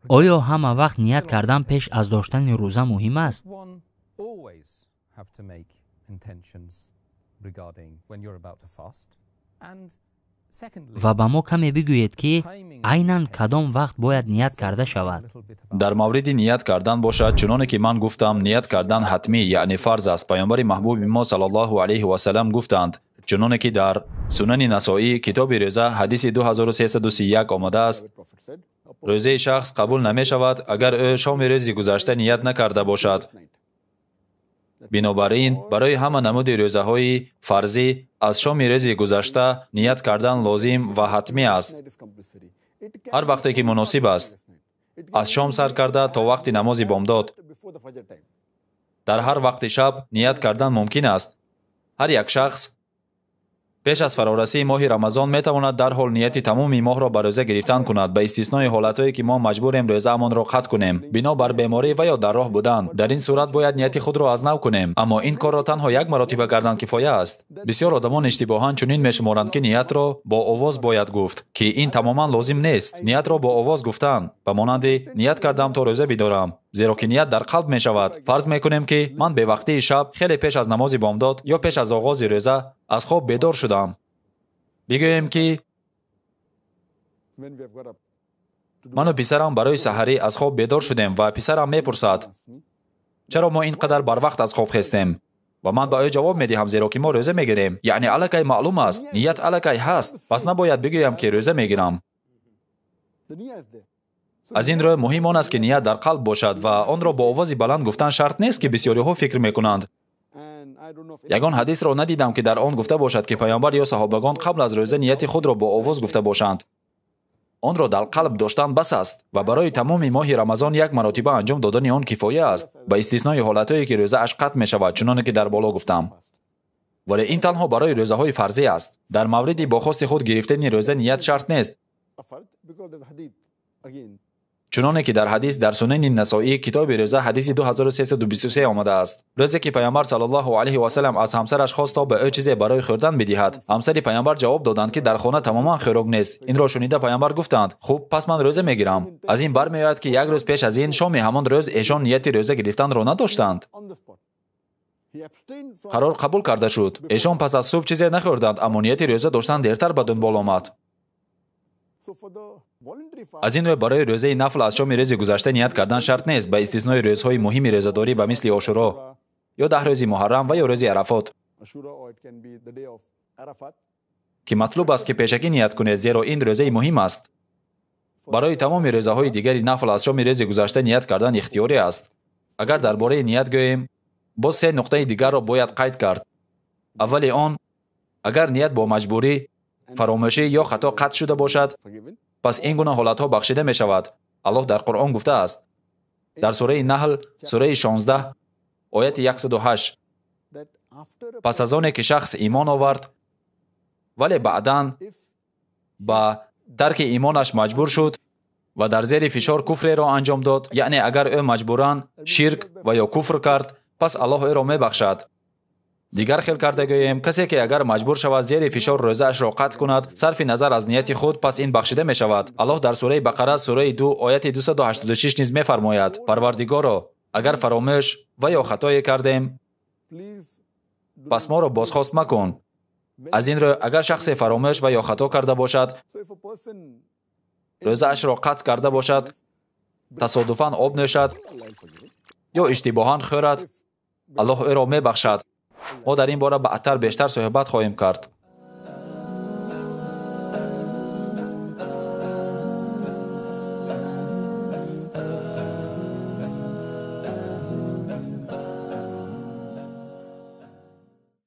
Оё ҳама вақт ният кардан пеш аз доштани рӯза муҳим аст? Ва ба мо каме бигӯед, ки айнан кадом вақт бояд ният карда шавад? Дар мавриди ният кардан бошад, чуноне ки ман гуфтам, ният кардан ҳатмӣ, яъне фарз аст. Паёмбари маҳбуби мо саллаллоҳу алайҳи васаллам гуфтанд, чуноне ки дар Сунани Насоӣ, китоби рӯза, ҳадиси 2331 омадааст: рӯзаи шахс қабул намешавад, агар ӯ шоми рӯзи гузашта ният накарда бошад. Бинобар ин, барои ҳама намуди рӯзаҳои фарзӣ аз шоми рӯзи гузашта ният кардан лозим ва ҳатмӣ аст. Ҳар вақте ки муносиб аст, аз шом сар карда то вақти намози бомдод. Дар ҳар вақти шаб ният кардан мумкин аст. Ҳар як шахс пеш аз фарорасии моҳи Рамазон метавонад дарҳол нияти тамоми моҳро ба рӯза гирифтан кунад, ба истиснои ҳолатҳое ки мо маҷбурем рӯзаамонро қатъ кунем, бино бар беморӣ ва ё дар роҳ будан. Дар ин сурат бояд нияти худро аз нав кунем, аммо ин корро танҳо як маротиба кардан кифоя аст. Бисёр одамон иштибоҳан чунин мешуморанд, ки ниятро бо овоз бояд гуфт, ки ин тамоман лозим нест. Ниятро бо овоз гуфтан ба монанди ният кардам то рӯза бидорам, зеро ки ният дар қалб мешавад. Фарз мекунем, ки ман бевақтии шаб хеле пеш аз намози бомдод ё пеш аз оғози рӯза аз хоб бедор шудам. Бигӯем, ки ману писарам барои саҳарӣ аз хоб бедор шудем ва писарам мепурсад, чаро мо ин қадар барвақт аз хоб хестем? Ва ман ба ӯ ҷавоб медиҳам, зеро ки мо рӯза мегирем. Яъне аллакай маълум аст, ният аллакай ҳаст, пас набояд бигӯям, ки рӯза мегирам. Аз ин рӯ муҳим он аст, ки ният дар қалб бошад ва онро бо овози баланд гуфтан шарт нест, ки бисёриҳо фикр мекунанд. Ягон ҳадисро надидам, ки дар он гуфта бошад, ки паёмбар ё саҳобагон қабл аз рӯза нияти худро бо овоз гуфта бошанд. Онро дар қалб доштан бас аст ва барои тамоми моҳи Рамазон як маротиба анҷом додани он кифоя аст, ба истиснои ҳолатҳое ки рӯзааш қатъ мешавад, чуноне ки дар боло гуфтам. Вале ин танҳо барои рӯзаҳои фарзӣ аст. Дар мавриди бо хости худ гирифтани рӯза ният шарт нест. Чуноне ки дар ҳадис дар Сунани Насоӣ, китоби рӯза, ҳадиси 2323 омадааст. Рӯзе ки паёмбар саллаллоҳу алайҳи васаллам аз ҳамсараш хост то ба ӯ чизе барои хӯрдан бидиҳад, ҳамсари паёмбар ҷавоб доданд, ки дар хона тамоман хӯрок нест. Инро шунида паёмбар гуфтанд: хуб, пас ман рӯза мегирам. Аз ин бармеояд, ки як рӯз пеш аз ин шоми ҳамон рӯз эшон нияти рӯза гирифтанро надоштанд. Қарор қабул карда шуд. Эшон пас аз субҳ чизе нахӯрданд, аммо нияти рӯза доштан дертар ба дунбол омад. Аз ин рӯ барои рӯзаи нафл аз шоми рӯзи гузашта ният кардан шарт нест, ба истиснои рӯзҳои муҳими рӯзадорӣ ба мисли Ошуро ё 10 рӯзи Муҳаррам ва ё рӯзи Арафот, ки матлуб аст, ки пешакӣ ният кунед, зеро ин рӯзаи муҳим аст. Барои тамоми рӯзаҳои дигари нафл аз шоми рӯзи гузашта ният кардан ихтиёрӣ аст. Агар дар бораи ният гӯем, боз се нуқтаи дигарро бояд қайд кард. Аввали он, агар ният бо маҷбурӣ, фаромӯшӣ ё хато қатъ шуда бошад, пас ин гуна ҳолатҳо бахшида мешавад. Аллоҳ дар Қуръон гуфтааст дар сураи Наҳл, сураи 16, ояти 108: пас аз оне ки шахс имон овард, вале баъдан ба тарки имонаш маҷбур шуд ва дар зери фишор куфреро анҷом дод, яъне агар ӯ маҷбуран ширк ва ё куфр кард, пас Аллоҳ ӯро мебахшад. Дигар хел карда гӯем, касе ки агар маҷбур шавад зери фишор рӯзаашро қатъ кунад, сарфи назар аз нияти худ, пас ин бахшида мешавад. Аллоҳ дар сураи Бақара, сураи 2, ояти 286 низ мефармояд: Парвардигоро, агар фаромӯш ва ё хатое кардем, пас моро бозхост макун. Аз ин рӯ, агар шахсе фаромӯш ва ё хато карда бошад, рӯзаашро қатъ карда бошад, тасодуфан об нӯшад ё иштибоҳан хӯрад, Аллоҳ ӯро мебахшад. Мо дар ин бора баъдтар бештар суҳбат хоҳем кард.